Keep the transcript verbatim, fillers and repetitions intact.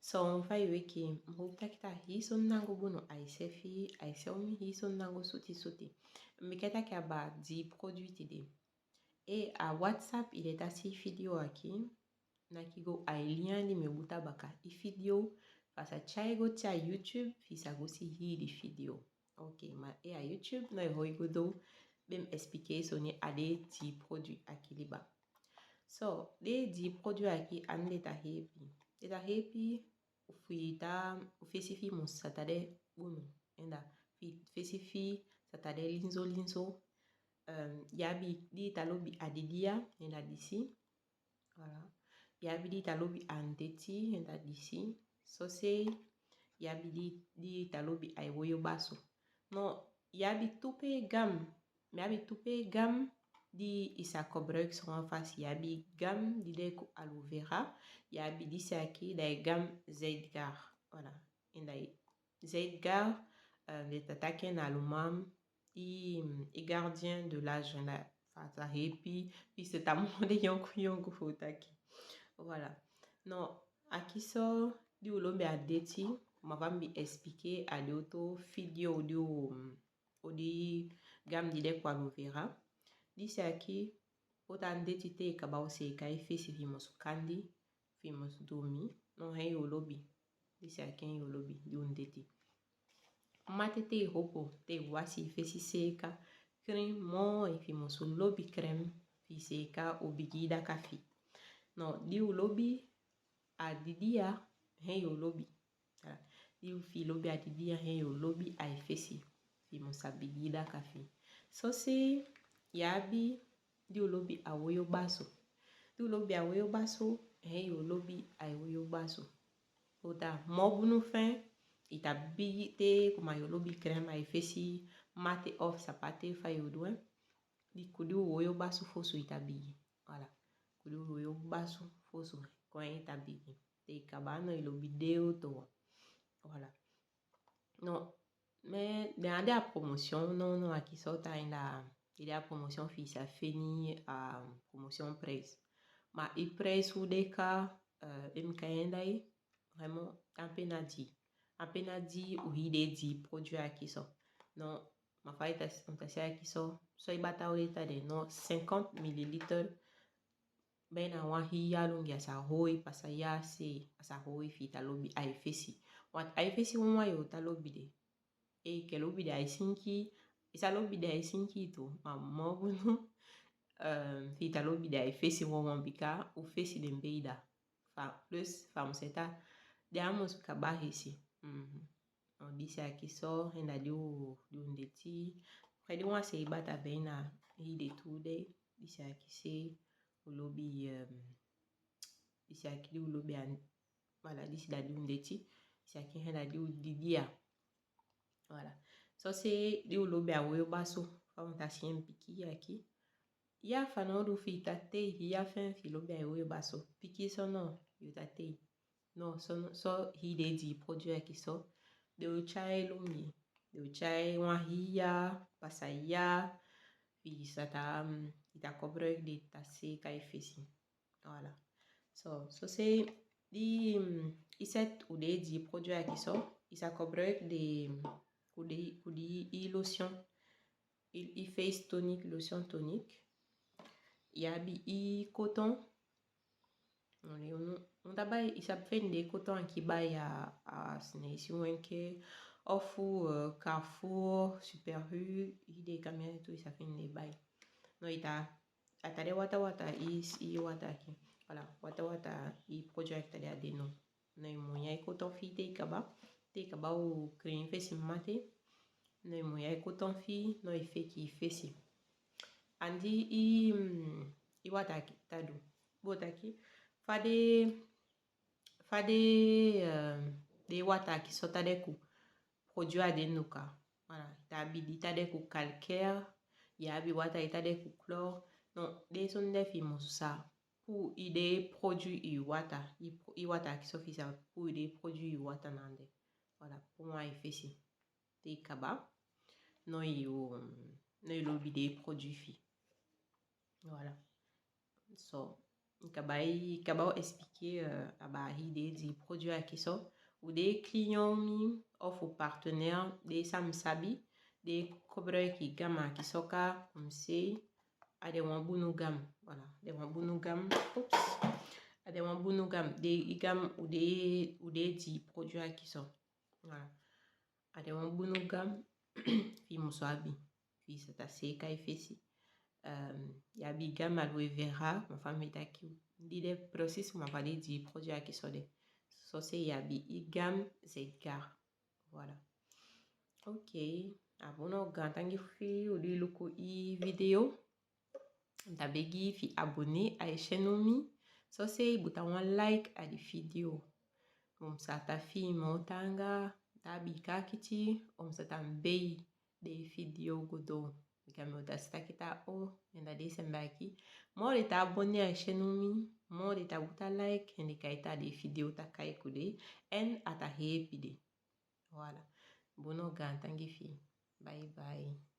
So, mi fai weki, mi hope taki ta hii soni nangu bunu, ai se fi, ai se omi hii soni nangu suti suti. Mi ke taki aba dii produit tide. E a WhatsApp i de ta si i video aki, na ki go ai lien di mi o buta baka i video, fa sa tyai go tia YouTube, fi sa go si hii di video. Ok, ma e a YouTube, no i hoi go do, be mi expliquer soni a de dii produit aki liba. So, de dii produit aki an de ta hepi. De ta hepi, u fi ta, u fesi fi mo sa ta de bunu. Enda, fi, fesi fi sa ta de linzo linzo. Ehm, i abi di ta lobi a didia, enda disi. Voilà. I abi di ta lobi a ndeti, enda disi. So se, i abi di, di ta lobi ai woyo basu. No, i abi tupe gam. Mi abi tupe gam di i sa kobruik so wan fasi. I abi gam di de ku aloe vera. I abi disi aki da e gam Zeidgar. Voilà. Enda i Zeidgar, eh, de ta taki en alumam, i, i gardien de l'âge, enda fa sa hepi, fi se ta mo de yonku yonku fu taki. Voilà. No, aki so, di u lobi a deti, ma va mi expliquer a di u to fi di u di u, o di gam di de ku aloe vera. Disi aki, o ta ndeti te i kaba o seka i fesi fi mo su kandi, fi mo su domi, no hen i o lobi. Disi aki hen i o lobi, di u ndeti. Mate te i hopo, te i wasi i fesi seka, crème mo i fi mo su lobi crème, fi seka o bigi da kafi. No, di u lobi a didia, hen i o lobi. Voilà. Di u fi lobi a didia, hen i o lobi ai fesi. Fi mo sa bigi da kafi. So se i abi di u lobi a woyo basu. Di u lobi a woyo basu, hen i o lobi ai woyo basu. O ta mo bunu fen, i ta bigi te, kuma i o lobi crème ai fesi, mate of sa pa te fa i o du en. Di ku di u woyo basu fosu i ta bigi. Voilà. Ku di u woyo basu fosu, ku en i ta bigi. Te i kaba no i lobi de u to. Voilà. No, mais de a de a promotion, no, no, aki so ta enda, i de a promotion fi sa feni a promotion prijs. Ma i prijs u de ka, eh, em ka enda i, vraiment, a pena di. A pena di u hii de dii produit aki so. No, ma fa i ta, u ta si aki so, so i bata u de ta de, no, cinquante millilitres, bena wan hii ya lungi a sa hoi, pasa ya se a sa hoi fi ta lobi ai fesi. Want ai fesi wan wan i o ta lobi de. E i ke lobi de ai sinki, i sa lobi de ai sinki tu, ma mo bunu, ehm, fi ta lobi de ai fesi wan wan bika, u fesi de mbei da. Fa, plus, fa mo seta, de a mo su kaba hesi. Mhm. No, disi aki so, enda di u, di u ndeti. Après di wan se i bata bena hii de tu de, disi aki se, u lobi, ehm, disi aki di u lobi an, voilà, disi da di u ndeti, disi aki hen da di u didia. Voilà. So se di u lobi a woyo basu, fa mo ta si en piki aki. Ya fa no du fi ta tei, ya fen fi lobi a woyo basu. Piki so no, i o ta tei. No, so, so hii de dii produit aki so. De u tyai lungi. De u tyai wan hii ya, pasa ya, fi sa ta, mm, i ta kobruik de ta seka i fesi. Voilà. So, so se di, mm, i set u de dii produit aki so, i sa kobruik de, mm, ku di, ku di i lotion, i, i face tonique, lotion tonique. I abi i coton. Unu, unu ta bai, i sa feni de coton aki bai a, a Snesi wenke, ofu, eh, Carrefour, Super U, i de kamia tu i sa feni de bai. No, i ta, a ta de wata wata i, i wata aki. Voilà, wata wata i produit aki ta de a de no. No i munya i coton fi te i kaba. Te i kaba u crème fesi mate. No i munya i coton fi, no i feki i fesi. Andi i, mm, i wata aki ta du. Bo taki. Fa de, fa de, eh, de wata aki so ta de ku produit a de nuka. Voilà, i ta abi di ta de ku calcaire, i abi wata i ta de ku chlore. No, de son de fi mo su sa. Pu i de produit i wata, i, i wata aki so fi sa, pu i de produit i wata nande. Voilà, pu mo ai fesi. Te i kaba. No i, um, no i lobi de produit fi. Voilà. So, Acabei, acabei expliquer, euh, a ba hi de, de produit aqui só. U de client mi, o fu partenaire, de sam sabi, de cobre ki gama ki só ka, comme c'est, a de wan bunu gam, voilà, de wan bunu gam, oups, a de wan bunu gam, de i gam u de, u de di produit ki só, voilà, a de wan bunu gam, fi mo so abi, fi sa ta seca e fesi. Um, i abi gam aloe vera, ma fa mi ta ki, di de processus, ma fa de di produit ki só de, só se i abi i gam Zedgar. Voilà. Ok. A bunu, gaantangi fi u di luku i video. N ta begi fi abonné a i chaîne mi. Só se i buta wan like a di video. Om sa ta fi mo tanga, ta bi kakiti, om sa ta mbei de video godo. Bika mi ta sta kita o, enda de sembaki. Mo de ta abonné a i chaîne mi, mo de ta buta like, ende kaita de video ta kai kude, en a ta hepi de. Voilà. Bunu, gaantangi fi. Bye bye.